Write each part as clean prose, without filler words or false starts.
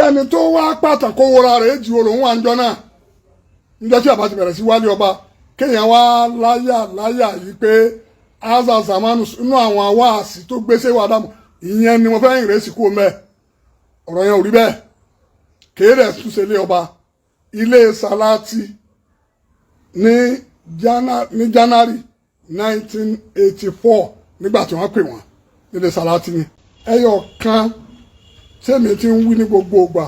Kẹ́ni tó wá pàtàkó wọra rẹ̀ èjì wo lòun wà ń jọ náà níjọ́ tí bàbá ti bẹ̀rẹ̀ sí wálé ọba, kéèyàn wá láyà láyà yìí pé aza zamanu inú àwọn wáàsí tó gbé Ṣéwù Ádámù, ìyẹn ni mo fẹ́ ìrẹsì kú mẹ́. Ọ̀rọ̀ yẹn ò rí bẹ́ẹ̀. Kéèrè túnṣe ilé ọba, ilé Salati ní January 1984, nígbà tí wọ́n pè wọ́n nílé Salati ni. Ẹyọ kan tèmi ti ń wí ní gbogbo ìgbà,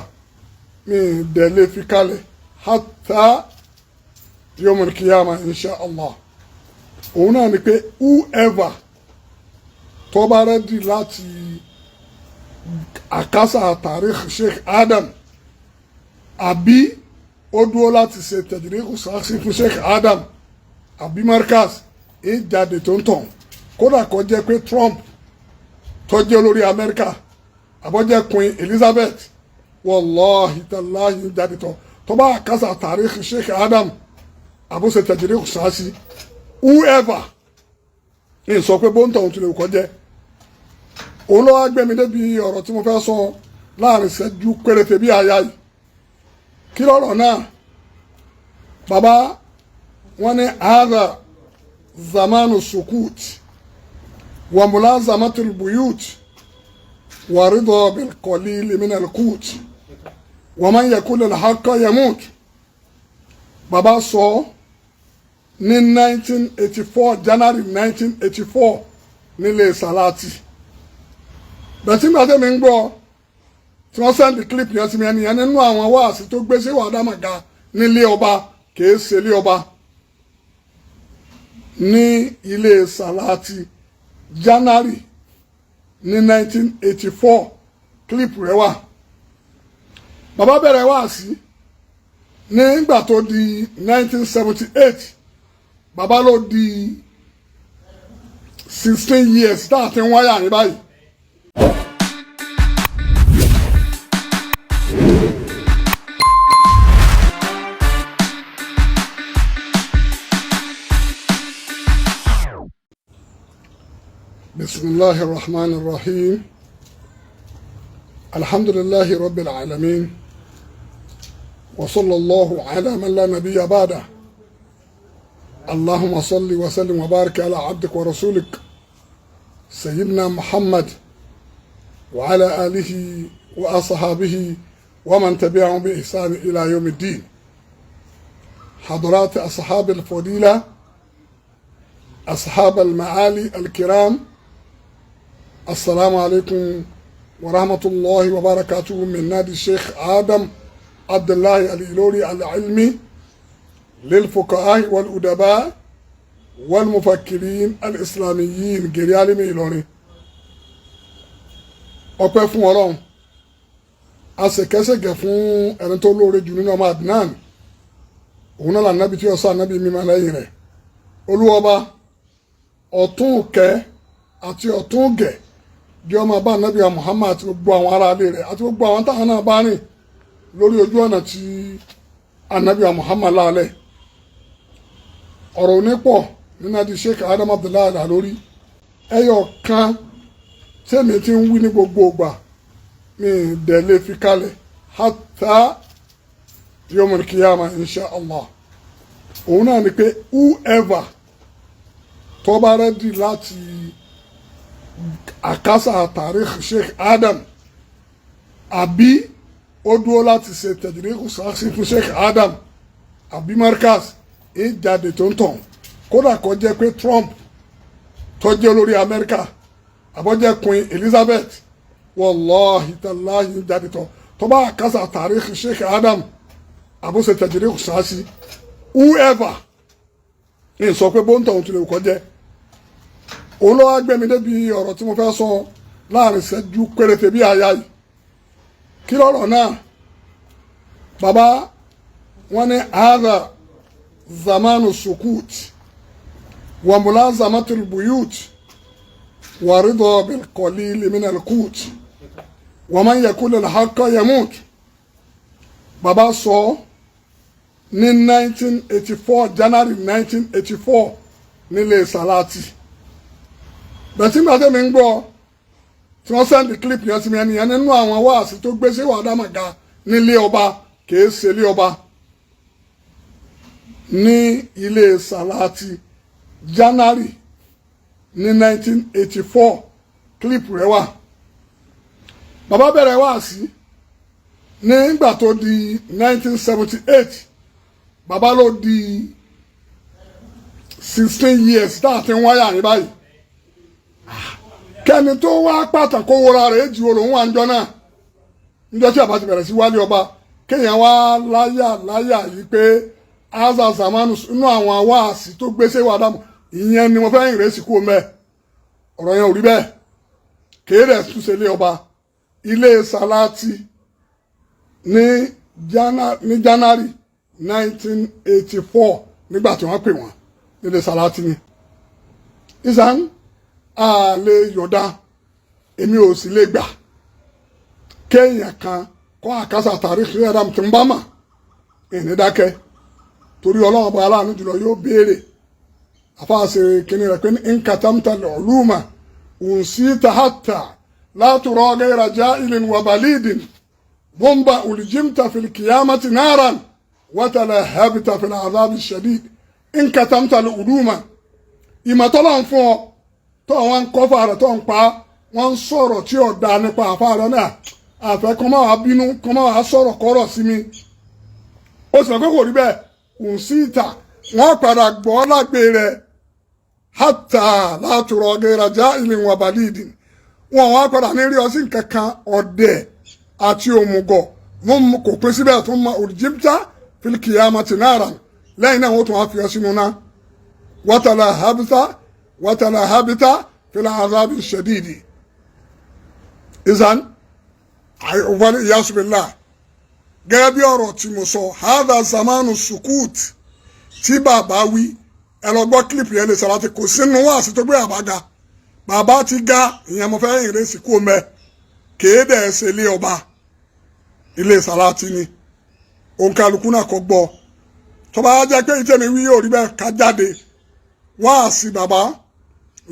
mi dẹ̀ lè fi kalẹ̀ hatta yomul kiyama insha Allah, òun náà ni pé whoever tó bá ready láti àkásà tarikh Sheikh Adam, àbí ó dúró láti ṣe tẹ̀jìrìkù sáàsì fún Sheikh Adam àbí Markaz, ìjáde tó ń tàn, kódà kó jẹ́ pé Trump tó jẹ́ olórí Amẹ́ríkà, àbọ̀jẹ́ Queen Elizabeth, wallahi tallahi, ìjáde tó bá àkásà tarikh Sheikh Adam àbúṣe tẹ̀jìrìkù sáàsì, whoever, ní sọ pé bóńtọ̀ òun ti lè kọ́ jẹ́. Òun ló wá gbé mi débi ọ̀rọ̀ tí mo fẹ́ sọ láàrin ìṣẹ́jú péréte bí àyà yìí. Kí lọ́rọ̀ náà? Bàbá wọn ní hadha zamanu sukut wa mulazamatul buyut wa ridha bil qalil min al qut wa man yakul al haqqa yamut. Bàbá sọ ní 1984, January 1984, nílé Salati. Bẹ̀tí nígbà tẹ́mi ń gbọ́ tí wọ́n send clip yẹn sí mi, ẹnìyẹn nínú àwọn wáàsí tó gbé Ṣéwù Ádámù ga nílé ọba, kìí ṣe ilé ọba, ní ilé Salati, January ní 1984, clip rẹ̀ wà. Bàbá bẹ̀rẹ̀ wáàsí nígbà tó di 1978. Bàbá ló di 16 years tá a ti ń wáyà ní báyìí. بسم الله الرحمن الرحيم، الحمد لله رب العالمين، وصلى الله على من لا نبي بعده. اللهم صل وسلم وبارك على عبدك ورسولك سيدنا محمد وعلى آله وأصحابه ومن تبعهم بإحسان إلى يوم الدين. حضرات أصحاب الفضيلة، أصحاب المعالي الكرام، السلام عليكم ورحمة الله وبركاته من نادي الشيخ آدم عبد الله الإيلوري العلمي للفقهاء والأدباء والمفكرين الإسلاميين، Gèrè Alimi, Ìlọrin. Ọpẹ́ fún Ọlọ́run, àṣekẹsẹgẹ fún ẹni tó lóore jù nínú ọmọ Adnan, òun náà lànàbí tí ó sọ ànábì mímọ́ lẹ́yìn rẹ̀. Olúwọba, ọ̀tún kẹ́ àti ọ̀tún gẹ̀ bí ọmọ bá ànábì Muhammad àti gbogbo àwọn aráalé rẹ̀ àti gbogbo àwọn táwọn náà bá rìn lórí ojú ọ̀nà tí ànábì Muhammad láàlẹ̀. Ọ̀rọ̀ onípọ̀ nínú àti Sheikh Adam Abdullahi lórí ẹyọ kan tèmi ti ń wí ní gbogbo ìgbà, mi dẹ̀ lè fi kalẹ̀ hatta yomul kiyama insha Allah, òun náà ni pé whoever tó bá ready láti àkásà tarikh Sheikh Adam, àbí ó dúró láti ṣe tẹ̀jìrìkù sáàsì fún Sheikh Adam àbí Markaz, ìjáde tó ń tàn, kódà kó jẹ́ pé Trump tó jẹ́ olórí Amẹ́ríkà, àbọ̀jẹ́ Queen Elizabeth, wallahi tallahi, ìjáde tó bá àkásà tarikh Sheikh Adam àbúṣe tẹ̀jìrìkù sáàsì, whoever, ní sọ pé bóńtọ̀ òun ti lè kọ́ jẹ́. Òun ló wá gbé mi débi ọ̀rọ̀ tí mo fẹ́ sọ láàrin ìṣẹ́jú péréte bí àyà yìí. Kí lọ́rọ̀ náà? Bàbá wọn ní hadha zamanu sukut wa mulazamatul buyut wa ridha bil qalil min al qut wa man yakul al haqqa yamut. Bàbá sọ ní 1984, January 1984, nílé Salati. Bẹ̀tí nígbà tẹ́mi ń gbọ́ tí wọ́n send clip yẹn sí mi, ẹnìyẹn nínú àwọn wáàsí tó gbé Ṣéwù Ádámù ga Nílé ọba, kìí ṣe ilé ọba, ní ilé Sàláàtì, January ní 1984. Clip rẹ̀ wà. Bàbá bẹ̀rẹ̀ wáàsí nígbà tó di 1978. Bàbá ló di 16 years tá a ti ń wáyà ní báyìí. Kẹ́ni tó wá pàtàkó wọra rẹ̀ èjì wo lòun wà ń jọ náà, níjọ́ tí bàbá ti bẹ̀rẹ̀ sí wálé ọba, kéèyàn wá láyà láyà yìí pé aza zamanu inú àwọn wáàsí tó gbéṣẹ́ wà dàmú, ìyẹn ni mo fẹ́ ìrẹsì kú mẹ́. Ọ̀rọ̀ yẹn ò rí bẹ́ẹ̀. Kéèrè túnṣe ilé ọba, ilé Sàláàtì ní January 1984, nígbà tí wọ́n pè wọ́n nílé Sàláàtì ni. Ìsàn a lè yọ̀dá, èmi ò sì lè gbà kéèyàn kan kọ́ àkásà tàrí Adam tí ń bá mà ìní dákẹ́, torí Ọlọ́run ọba aláàánú jùlọ yóò béèrè. Àfáàṣe kìnìún rẹ̀ pé nkatamta lọ́lùmà unsita hatta látúrọ̀ gẹ́rà jahilin wa balidin bumba uljimta fil qiyamati naran watalahabta fil azabi shadid. Nkatamta lọ́lùmà, ìmọ̀tọ́lọ́ ń fún ọ tó àwọn kọ́fà rẹ̀ tó ń pa wọ́n ń sọ̀rọ̀ tí ò da nípa àfa rẹ̀ náà, àfẹ́ kọ́ máa wá bínú, kọ́ máa wá sọ̀rọ̀ kọ́rọ̀ sí mi. Ó sì mọ̀ pé kò rí bẹ́ẹ̀. Unsita, wọ́n padà gbọ́ lágbè rẹ̀ hátà látúrọ̀ gẹ́rajà ilé wọn balídì, wọn wá padà ní rí ọ sí nǹkan kan, ọ̀dẹ̀ àti òmùgọ̀. Wọn kò pín síbẹ̀ tó ma òjìbìtà fil qiyamati naran. Lẹ́yìn náà, wọ́n tún wá fi ọ sínú náà. Wátàlá habita wátàlá habita fil azabi shadidi. Ìzán wal iyasu billah. Gẹ́gẹ́ bí ọ̀rọ̀ tí mo sọ, hadha zamanu sukut tí bàbá wí, ẹ lọ gbọ́ clip yẹn lè sọ̀rọ̀ àti kò sínú wáàsí tó gbé bàbá ga. Bàbá ti ga, ìyẹn mo fẹ́ ìrẹsì kú mẹ́. Kéde ẹsẹ̀ ilé ọba, ilé Sàláàtì ni. Òǹkàlùkù náà kò gbọ́. Tó bá jẹ́ pé ìtẹ̀mí wí yóò rí bẹ́ẹ̀, ká jáde wáàsí bàbá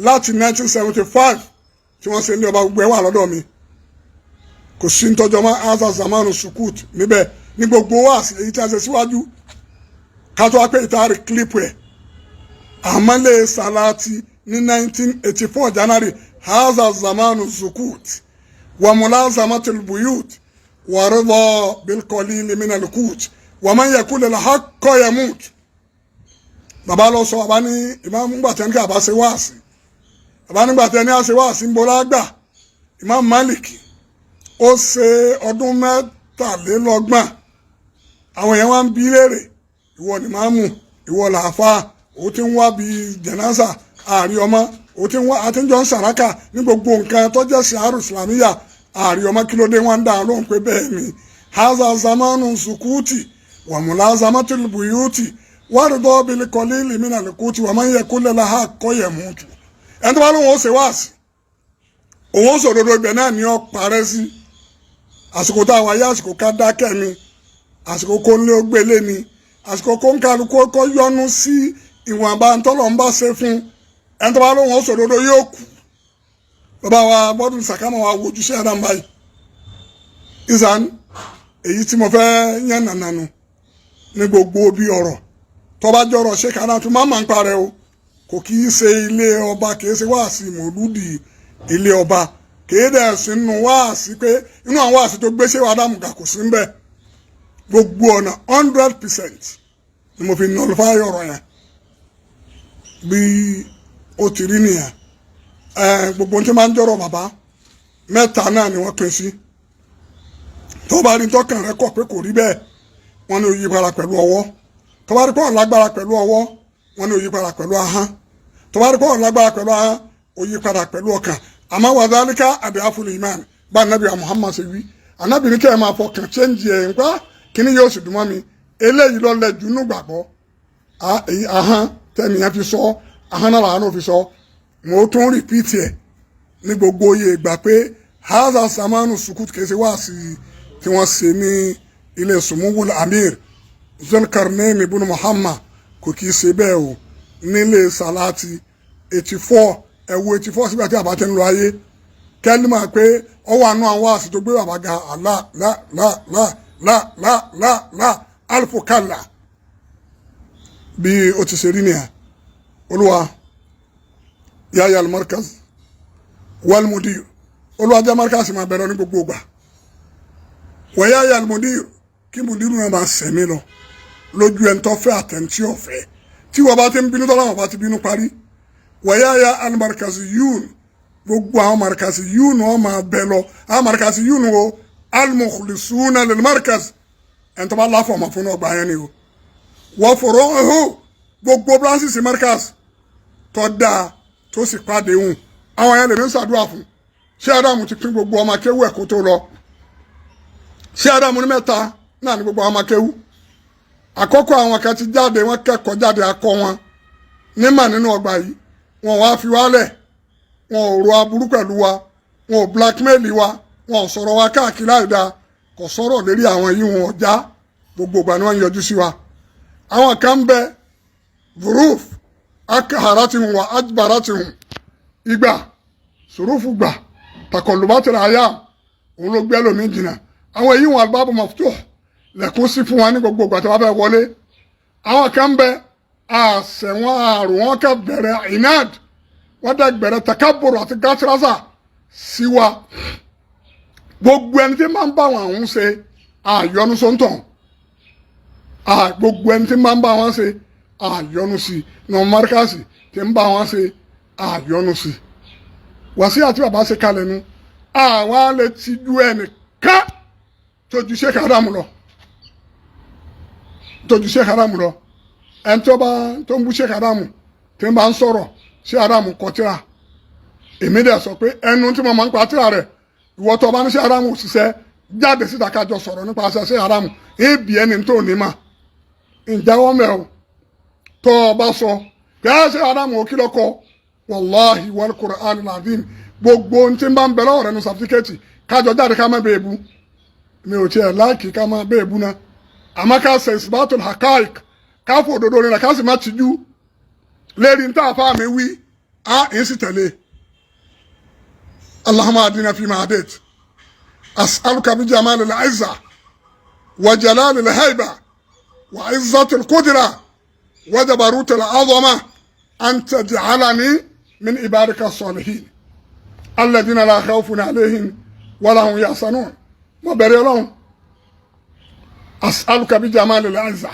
láti 1975 tí wọ́n ṣe ilé ọba, gbogbo ẹ̀ wà lọ́dọ̀ mi. Kò sí ntọ́jọ́ mọ́ asa zamanu sukut níbẹ̀ ní gbogbo wáàsí èyí tí a ṣe síwájú, ká tó wá pé ìtaari clip ẹ̀ àmọ́lé Sàláàtì ní 1984 January. Haza zamanu sukut wa mulazamatul buyut wa rida bil qalil min al kut wa man yakul al haqqa yamut. Bàbá lọ sọ, bàbá ní ìmáàmù gbàtẹ́ ní kí bàbá ṣe wáàsí, bàbá nígbà tẹ́ ní àṣẹ wáàsí ń bọ́lá gbà. Imam Malik ó ṣe ọdún 33. Àwọn èèyàn wá ń bi léèrè, ìwọ ni máàmù, ìwọ làáfà, ó ti ń wá bí jẹ̀násà àárí ọmọ, ó ti ń wá àtijọ́ ń sàrákà ní gbogbo nǹkan tó jẹ́ ṣàárù islamiyà àárí ọmọ, kí ló dé? Wọ́n ń dá lóhùn pé bẹ́ẹ̀ ni, haza zamanu sukuti wa mulazamatul buyuti wárúdọ́ bil qalili minal kuti wa man yakul laha yamutu. Ẹni tó bá lóhùn ó ṣe wáàsí, òun ó sòdodo, ibẹ̀ náà ni ó parẹ́ sí. Àsìkò tá a wáyé, àsìkò ká dákẹ́ ni, àsìkò kó ń lé ó gbélé ni, àsìkò kó ń kálukú kó yọnu sí ìwọ̀nba ntọ́lọ̀ ń bá ṣe fún. Ẹni tó bá lóhùn ó sòdodo yóò kú. Bàbá wa bọ́dún sàkámà wa wojú sí adam báyìí. Ìsàn èyí tí mo fẹ́ yẹn nànànù ní gbogbo bí ọ̀rọ̀ tó bá jọrọ̀ ṣé kaná tó má máa ń parẹ́ o. Kò kì í ṣe ilé ọba, kì í ṣe wáàsí mọ̀lúdì ilé ọba, kì í dẹ̀ sínú wáàsí pé inú àwọn wáàsí tó gbéṣẹ́ wa dáàmú gà kò sí ń bẹ̀. Gbogbo ọ̀nà, 100% ni mo fi nullify ọ̀rọ̀ yẹn. Bí ó ti rí nìyẹn. Gbogbo ohun tí máa ń jọ̀rọ̀ bàbá, mẹ́ta náà ni wọ́n pín sí. Tó bá rí tọkàn rẹ kọ̀ pé kò rí bẹ́ẹ̀, wọ́n ní ó yí padà pẹ̀lú ọwọ́. Tó bá rí pọ̀ lágbára pẹ̀lú ọwọ́, wọ́n ní ó yí padà pẹ̀lú ahọ́n. Tó bá rí pọ̀ lágbára pẹ̀lú ahọ́n, ó yí padà pẹ̀lú ọkàn. Àmọ́ wàdálíkà àdìáfúlù imán bá anabi Muhammad ṣe wí, anabi ní kẹ́ ẹ̀ máa fọkàn change ẹ̀ nípa kíní yóò sì dùn mọ́ mi. Eléyìí lọ lẹ̀ jù nú gbàgbọ́. Ahọ́n tẹ̀míyàn fi sọ, ahọ́n náà làwọn náà fi sọ. Mo tún repeat ẹ̀ ní gbogbo oyè ìgbà pé haza samanu sukut kìí ṣe wáàsí tí wọ́n ṣe ní ilé sumuwul amir Zulkarnain ibn Muhammad, kò kìí ṣe bẹ́ẹ̀ o. Nílé Salati 84, ẹ̀wọ̀ 84 sígbà tí àbá ti ń lọ ayé, kẹ́límà pé ọwọ́ àánú àwọn wáàsí tó gbé bàbá ga àlá lá lá lá. la la la la alfu kalla. Bí o ti ṣe rí nìyẹn. Olúwa yáyà al-markaz wal mudir, Olúwa jẹ́ markaz máa bẹ̀rẹ̀ ní gbogbo ìgbà. Wọ́n yáyà al-mudir, kí mudiru náà máa sẹ̀mí lọ lójú ẹni tó fẹ́ àtẹ̀ntí ọ̀fẹ́ tí wọ́n bá ti ń bínú tọ́lá wọn bá ti bínú parí. Wọ́n yáyà al-markaziyun, gbogbo àwọn markaziyun wọn máa bẹ lọ. Àwọn markaziyun wo al-mukhlisuna lil-markaz, ẹni tó bá láfọ̀mọ́ fún ọgbà yẹn ni o. Wọ́n fọ̀rọ̀ ẹ̀hó gbogbo branches markaz tó dáa tó sì pàdé hùn, àwọn yẹn lèmi ń ṣàdúrà fún. Ṣé Ádámù ti pín gbogbo ọmọ akéwù ẹ̀ kó tó lọ? Ṣé Ádámù ní mẹ́ta náà ní gbogbo ọmọ akéwù? Àkọ́kọ́ àwọn kan ti jáde, wọ́n kẹ́kọ̀ọ́ jáde, akọ wọn nímà nínú ọgbà yìí, wọn wá fi wálẹ̀, wọn ò ro aburú pẹ̀lú wa, wọn ò blackmail wa, wọn ò sọ̀rọ̀ wa káàkiri àìda, kò sọ̀rọ̀ lérí àwọn yìí, wọn ò já, gbogbo ìgbà ni wọ́n ń yọjú sí wa. Àwọn kan ń bẹ, vuruf akaharatihun wa ajbaratihun, ìgbà sùrùfù gbà takọlùbátìrì àyà òun ló gbé lómi jìnnà. Àwọn èyí wọn albábù maftuh, lẹ̀kún sí fún wa ní gbogbo ìgbà tí wọ́n fẹ́ wọlé. Àwọn kan ń bẹ, àṣẹ̀wọ̀n àrùn wọn kẹ bẹ̀rẹ̀ inad, wọ́n dẹ̀ bẹ̀rẹ̀ takaburu àti gàtírásà sí wa. Gbogbo ẹni tí máa ń bá wọn àwọn ṣe àyọnu sọ́ńtàn, gbogbo ẹni tí máa ń bá wọn ṣe àyọnu sí ní mọ́ríkàsì tí ń bá wọn ṣe àyọnu sí. Wàsí àti bàbá ṣe kalẹ̀ nu, àwa lè ti ju ẹnìkan tó ju Sheikh Adamu lọ, tó ju Sheikh Adamu lọ. Ẹni tó bá tó ń bú Sheikh Adamu, tí ń bá ń sọ̀rọ̀ Sheikh Adamu kọtíra, èmi dẹ̀ sọ pé ẹnu tí mo máa ń pa tíra rẹ̀. Ìwọ tó bá ní Sheikh Adamu ṣiṣẹ́, jáde síta kájọ sọ̀rọ̀ nípa aṣẹ Sheikh Adamu. Èbì ẹni tó ní mà ǹjẹ́ mẹ́ o tó o bá sọ kí á Sheikh Adamu ò kí lọ́kọ, wàláhi wal Qur'an al-azim, gbogbo ohun tí ń bá ń bẹ lọ́wọ́ rẹ̀ nu sàfitíkẹ́ẹ̀tì, kájọ jáde ká má bẹ́ẹ̀ bú. Mi ò tiẹ̀ láìkì ká má bẹ́ẹ̀ bú ná, àmọ́ ká ṣe isbatul haqa'iq, ká fò òdodo rẹ̀, ká sì má tijú lérí ní tá a fà mí wí á ń sì tẹ̀lé. Allahumma adina fi ma hadait, as'aluka bi jamal al-izza wa jalal al-haiba wa izzat al-qudra wa jabarut al-azama an taj'alani min ibadika as-salihin alladhina la khawfun alayhim wala hum yahzanun. Mo bẹ̀rẹ̀ Ọlọ́run, as'aluka bi jamal al-izza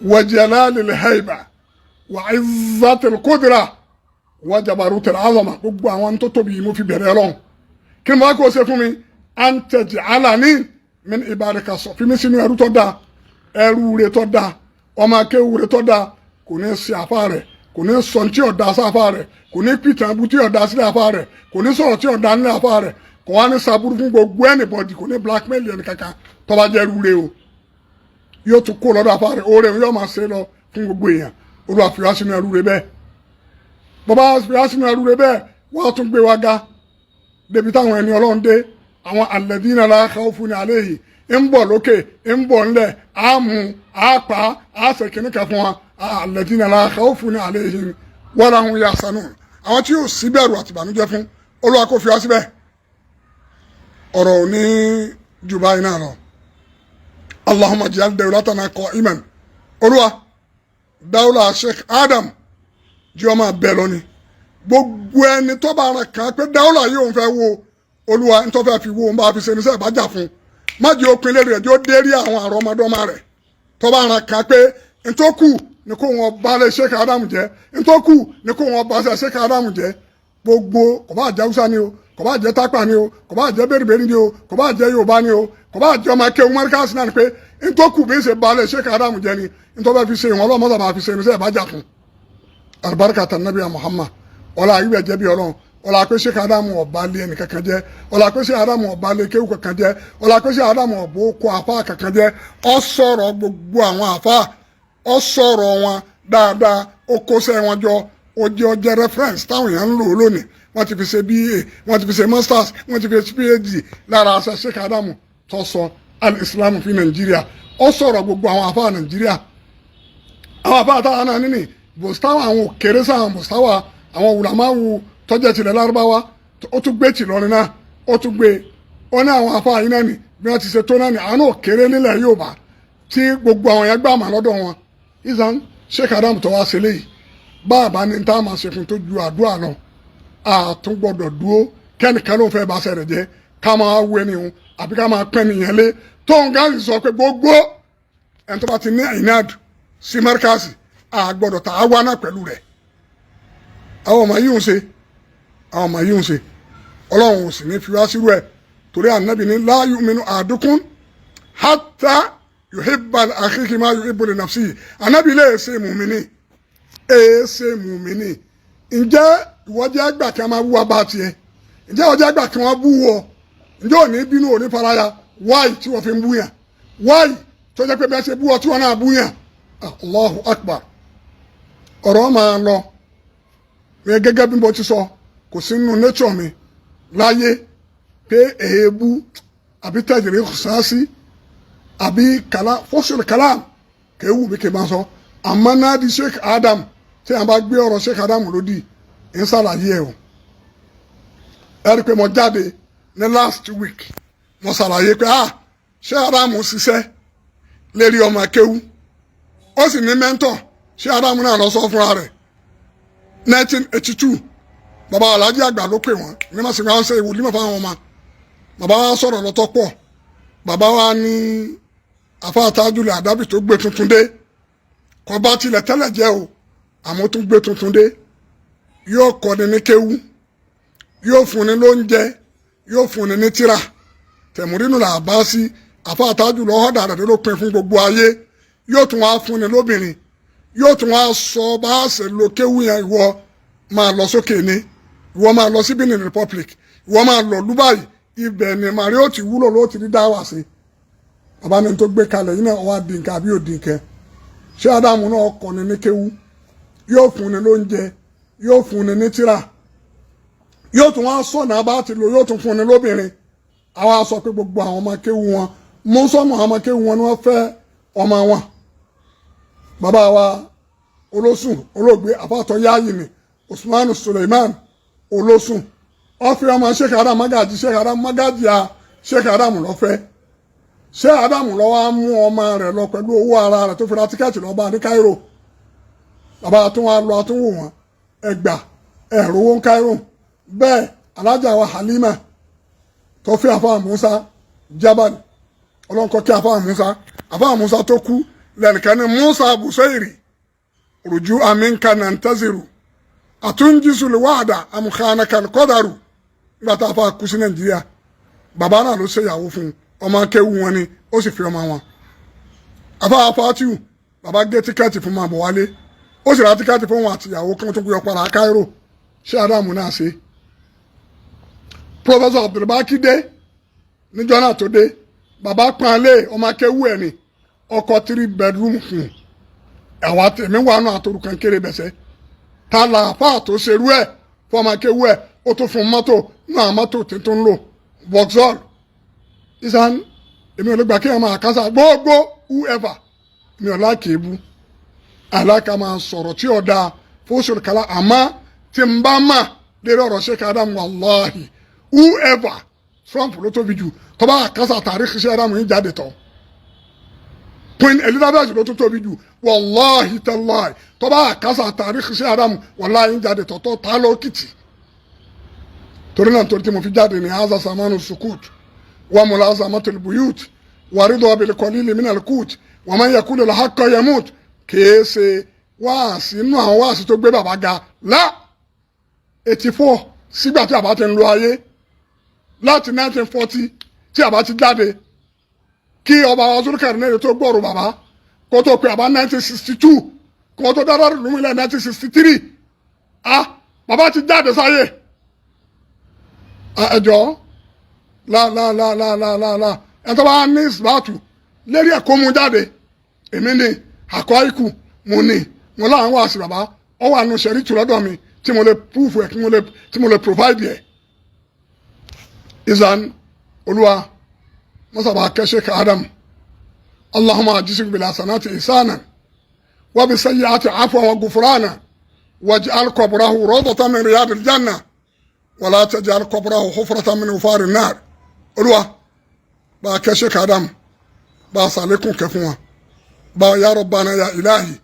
wa jalal al-haiba wa izzat al-qudra wa jabarut al-azama. Gbogbo àwọn tó tóbi yìí mo fi bẹ̀rẹ̀ Ọlọ́run, kí ni mo wá kó o ṣe fún mi? An taj'alani min ibadika, sọ fi mí sínú ẹrú tó dáa, ẹrú rẹ̀ tó dáa, ọmọ akéwù rẹ̀ tó dáa. Kò ní ṣe àfa rẹ̀, kò ní sọ tí ọ̀dà sáfà rẹ̀, kò ní pìtàn abú tí ọ̀dà sílẹ̀ àfa rẹ̀, kò ní sọ̀rọ̀ tí ọ̀dà nílẹ̀ àfa rẹ̀, kò wá ní sàbúrú fún gbogbo anybody, kò ní blackmail ẹni kankan. Tó bá jẹ́ ẹrú rẹ̀ o, yóò tún kó lọ́dọ̀ àfa rẹ̀, oore yóò máa ṣe lọ fún gbogbo èèyàn. Olúwa, fi wá sínú ẹrú rẹ̀ bẹ́ẹ̀. Bàbá fi wá sínú ẹrú rẹ̀ bẹ́ẹ̀, wọ́n á tún gbé wa ga débi táwọn ẹni Ọlọ́run dé, àwọn alladhina la khawfun alayhi, ń bọ̀ lókè, ń bọ̀ ńlẹ̀, á mú, á pa, á ṣe kìnnì kan fún wa. Alladhina la khawfun alayhim wala hum yahzanun, àwọn tí yóò sí bẹ̀rù àti ìbànújẹ́ fún. Olúwa kó fi wá síbẹ̀. Ọ̀rọ̀ ò ní jù báyìí náà lọ. Allahumma ij'al dawlatana qa'iman. Olúwa, dáwọ́lá Sheikh Adam jí ọmọ abẹ́ lọ ni. Gbogbo ẹni tó bá ara kàn pé dáwọ́lá yìí òun fẹ́ wo, Olúwa, ń tó fẹ́ fi wo òun bá fi ṣe níṣẹ́ ìbájà fún, má jẹ́ òpin lérí rẹ̀, jẹ́ ó dérí àwọn àrọ́mọdọ́mọ rẹ̀. Tó bá ara kàn pé ntòkù ni kó wọn bá lè Sheikh Adam jẹ́, ntòkù ni kó wọn bá Sheikh Adam jẹ́, gbogbo kò bá jẹ́ Haúsá ni o, kò bá jẹ́ Tápà ni o, kò bá jẹ́ bẹ́rìbẹ́rì ni o, kò bá jẹ́ Yorùbá ni o, kò bá jẹ́ ọmọ akéwù mọ́ríkàsì náà ni pé ntòkù bí ń ṣe ba lè Sheikh Adam jẹ́ ni ntọ́ bá fi ṣe ìwọ̀n ọlọ́mọ bá fi ṣe irinṣẹ́ ìbájà fún. Alibarika ta nabi Muhammad, ọlá àyùbẹ̀ jẹ́ bí Ọlọ́run, ọlá pé Sheikh Adam ọba lé ẹnì kankan jẹ́, ọlá pé Sheikh Adam ọba lé kéwù kankan jẹ́, ọlá pé Sheikh Adam ọba kó àfa kankan jẹ́. Ọ sọ̀rọ̀ gbogbo àwọn àfa, ọ sọ̀rọ̀ wọn dáadáa, ó kóṣẹ́ wọn jọ, ó jẹ́ ọjẹ́ reference táwọn èèyàn ń lò lónìí. Wọ́n ti fi ṣe BA, wọ́n ti fi ṣe masters, wọ́n ti fi ṣe PhD lára aṣọ Sheikh Adam tó sọ al-Islam fi Nàìjíríà. Ó sọ̀rọ̀ gbogbo àwọn àfa Nàìjíríà, àwọn àfa àtàwọn náà nínú bòsítáwà, àwọn òkèrè sáwọn bòsítáwà, àwọn wùlàmáwù tọ́jà tilẹ̀ lárúbáwá. Ó tún gbé tìlọrin náà, ó tún gbé ó ní àwọn àfa yìí náà ní Bí wọ́n ti ṣe tó náà ni àánú òkèrè nílẹ̀ Yorùbá tí gbogbo àwọn yẹn gbà mà lọ́dọ̀ wọn. Ìsàn Sheikh Adam tó wá ṣe léyìí, báàbá ní tá a máa ṣe fún tó ju àdúrà lọ, àtún gbọ́dọ̀ dúró kẹ́nìkan ló ń fẹ́ bá ṣe rẹ̀ jẹ́, ká máa wé ni òun àbí ká máa pẹ́ nìyẹn lé tóun gáàsì sọ pé gbogbo ẹni tó bá ti ní ìnáàdù sí mẹ́ríkàsì àgbọ̀dọ̀ tá a wá náà pẹ̀lú rẹ̀. Àwọn ọmọ yìí ń ṣe, àwọn ọmọ yìí ń ṣe, Ọlọ́run ò sì ní fi wá sírú ẹ̀, torí ànábì ní la yu'minu ahadukum hatta yuhibba li akhihi ma yuhibbu li nafsihi. Ànábì lè ṣe mùmíní, èé ṣe mùmíní. Ǹjẹ́ ìwọ jẹ́ àgbà kí a máa wúwa bá tiẹ̀? Ǹjẹ́ ìwọ jẹ́ àgbà kí wọ́n bú wọ? Ǹjẹ́ òní bínú, òní faraya? Wáì tí wọ́n fi ń bú yàn, wáì tó jẹ́ pé bí wọ́n ṣe bú ọ tí wọ́n náà bú yàn. Allahu akbar. Ọ̀rọ̀ máa lọ mi gẹ́gẹ́ bí mo ti sọ, kò sí nínú nature mi láyé pé èébú àbí tẹ̀jìrì sáásí àbí kàlá fọ́sùlù kàlám kì í wù mí kì í máa sọ. Àmọ́ náà di Sheikh Adam, tí a bá gbé ọ̀rọ̀ Sheikh Adam lódì ń ṣàlàyé ẹ̀ o. Ẹ rí i pé mo jáde ní last week, mo ṣàlàyé pé ah, Sheikh Adam ṣiṣẹ́ lérí ọmọ akéwú, ó sì ní mentor. Sheikh Adam náà lọ sọ fúnra rẹ̀, 1982, bàbá alájí àgbà ló pè wọ́n ní ma sì máa ń ṣe ìwòlímọ̀ fáwọn ọmọ. Bàbá wa sọ̀rọ̀ lọ́tọ̀ pọ̀. Bàbá wa ní àfáà Tajul Adabi tó gbé tuntun dé, kò bá tilẹ̀ tẹ́lẹ̀ jẹ́ o, àmọ́ tó gbé tuntun dé, yóò kọ́ni ní kéwú, yóò fúnni lóúnjẹ, yóò fúnni ní tírà tẹ̀mùrínù là bá sí. Àfáà Tajul ọ̀họ́dà rẹ̀ ló pin fún gbogbo ayé. Yóò tún wá fúnni lóbìnrin, yóò tún wá sọ bá a ṣe lo kéwú yẹn. Ìwọ máa lọ sókè ní, ìwọ máa lọ sí Benin Republic, ìwọ máa lọ Dubai, ibẹ̀ ni màrí ó ti wúlò ló ti rí dá wà sí. Bàbá mi tó gbé kalẹ̀ yìí náà wá di nǹkan àbí òdi nǹkan. Ṣé Ádámù náà kọ́ni ní kéwú, yóò fúnni lóúnjẹ, yóò fúnni ní tírà, yóò tún wá sọ̀nà bá ti lò, yóò tún fúnni lóbìnrin. Àwa sọ pé gbogbo àwọn ọmọ kéwú wọn, mú sọmọ àwọn ọmọ kéwú wọn ni wọ́n fẹ́ ọmọ wọn. Bàbá wa olósùn olóògbé àfàtọ yáàyè ni Usman Suleiman olósùn, ọfẹ ọmọ Sheikh Adam Magaji, Sheikh Adam Magaji a Sheikh Adam lọfẹ. Sheikh Adam lọ wá mú ọmọ rẹ̀ lọ pẹ̀lú owó ara rẹ̀ tó fi ra ticket lọ bá ní Cairo. Bàbá tó wá lọ àtúnwò wọn ẹgbà ẹ̀rọ owó ń Cairo. Bẹ́ẹ̀ alájà wa Halima tó fi àfáà Musa Jabal, ọlọ́nkọ́ kí àfáà Musa, àfáà Musa tó kú lẹ́nìkan ní Musa Busairi rùjú aminka nantaziru àtúnjísù lè wáàdà amúkànnàkà kọ́dàrú. Nígbà tá a fa kú sí Nàìjíríà, bàbá náà ló ṣèyàwó fún ọmọ akéwù wọn ni, ó sì fi ọmọ wọn àfáà Fatiu. Bàbá gé ticket fún máa bọ̀ wálé, ó sì ra ticket fún wọn àtìyàwó kí wọ́n tún gbé ọ̀pára Cairo. Ṣé Ádámù náà ṣe? Professor Abdulbaki dé níjọ́ náà tó dé, bàbá panlé ọmọ akéwù ẹ̀ ni, ọkọ̀ three bedroom fún àwa tèmi wà nù àtòrùkan kéré bẹ̀sẹ̀ ta la àfáà tó ṣerú ẹ̀ fún ọmọ akéwù ẹ̀. Ó tún fún mọ́tò nù, àwọn mọ́tò tuntun lò, Vauxhall. Isan èmi ò lè gbà kí ẹ máa kásá gbogbo whoever. Mi ò láàkì ebú aláka máa sọ̀rọ̀ tí ò dáa fóṣù kala, àmọ́ tí n bá mà lérí ọ̀rọ̀ Sheikh Adam, wàláhì, whoever, Trump ló tóbi jù tó bá kásá tàríkì Sheikh Adam yìí jáde tán. Queen Elizabeth ló tún tóbi jù, wàláhì tàláhì, tó bá kásá tàríkì Sheikh Adam, wàláhì ń jáde tọ̀tọ̀ tá lókìtì. Torí náà, torí tí mo fi jáde ní haza samanu sukut wa mulazamatul buyut wa ridwa bil qalili minal kut wa man yakulu al haqqa yamut. Kìí ṣe wáàsí inú àwọn wáàsí tó gbé bàbá ga lá 84 sígbà tí bàbá ti ń lo ayé láti 1940 tí bàbá ti jáde, kí ọba wa Zulkarnain tó gbọ́rọ̀ bàbá, kó tó pe bàbá 1962, kó tó dára lùmílẹ̀ 1963. Ah, bàbá ti jáde sáyé. Ẹjọ́ la la la la la la la, ẹ tó bá ní ìsìbáàtù lérí ẹ̀ kó mú jáde. Èmi ni àkọ́ ikú mo ní mo láwọn wá sí bàbá ọ wà nù sẹ́rí tù lọ́dọ̀ mi tí mo lè proof ẹ̀, tí mo lè provide ẹ̀. Izan Olúwa mọ́sàbà kẹ́sẹ̀ Adam, Allahumma ajisik bil hasanati ihsanan wa bi sayyiati afwan wa gufrana, waj'al qabrahu rawdatan min riyadil janna, wala taj'al qabrahu hufratan min hufarin nar. Olúwa. Bá a kẹ́ Sheikh Adam, bá a sàlékún kẹ́ fún wa. Bá a ya Rabbana ya ilahi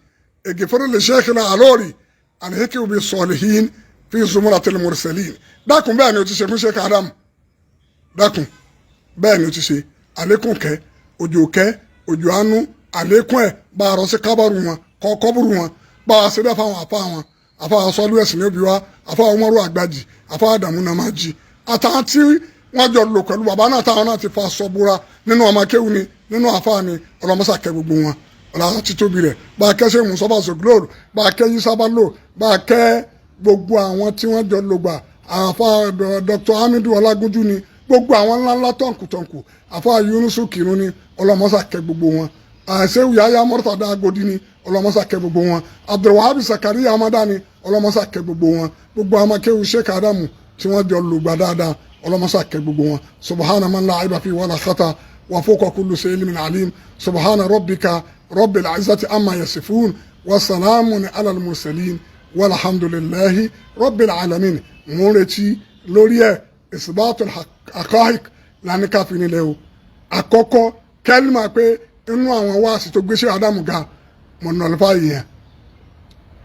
ighfir li Sheikhina Alori alhiqhu bis salihin fi zumratil mursalin. Dákun, bẹ́ẹ̀ ni o ti ṣe fún Sheikh Adam. Dákun, bẹ́ẹ̀ ni o ti ṣe àlékún kẹ́, òjò kẹ́, òjò àánú, àlékún ẹ̀ bá a rọ sí kábàrù wọn, kọ́ kọ́bùrù wọn. Bá a ṣe bẹ́ẹ̀ fáwọn àfa wọn, àfa sọ́lú ẹ̀sìn ní òbí wa, àfa Umaru Àgbàjì, àfa Àdàmú Nàmájì, àtàwọn tí wọ́n jọ lò pẹ̀lú bàbá náà, táwọn náà ti fa aṣọ búra nínú ọmọ akéwù ni, nínú àfa ni. Ọlọmọsà kẹ́ gbogbo wọn, ọlọ́run títóbi rẹ̀. Bá a kẹ́ ṣe Mùsọ́fà Zoglóòrù, bá a kẹ́ Yísà Bello, bá a kẹ́ gbogbo àwọn tí wọ́n jọ lò gbà, àfa Dr. Hamidu Ọlágúnjú ni, gbogbo àwọn ńláńlá tọ̀nkùtọ̀nkù, àfa Yunusu Kírun ni. Ọlọmọsà kẹ́ gbogbo wọn. Àṣewù Yahya Murtada Agodi ni. Ọlọmọsà kẹ́ gbogbo wọn. Abdulwahab Sakaria Amadani. Ọlọmọsà kẹ́ gbogbo wọn. Gbogbo àwọn akéwù Sheikh Adamu tí wọ́n jọ lò gbà dáadáa, ọlọmọsà kẹ́ gbogbo wọn. Subhana man la aiba fi wala khata wa fawqa kulli shay'in alim. Subhana rabbika rabbil izzati amma yasifun wa salamun ala al-mursalin walhamdulillahi rabbil alamin. Mo ń retí lórí ẹ̀ isbatul haqa'iq lani káfí nílẹ̀ o. Àkọ́kọ́ kẹ́lìmà pé inú àwọn wáàsí tó gbéṣẹ́ Ádámù ga mọ̀ nọ̀lẹ́fà yẹn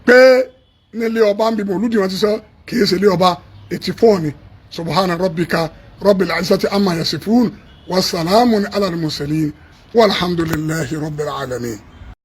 pé nílé ọba ń bí mọ̀lúdì wọn ti sọ, kìí ṣe ilé ọba 84 ni. Subhana rabbika rabbil izzati amma yasifun wa salamun ala al-mursalin walhamdulillahi rabbil alamin.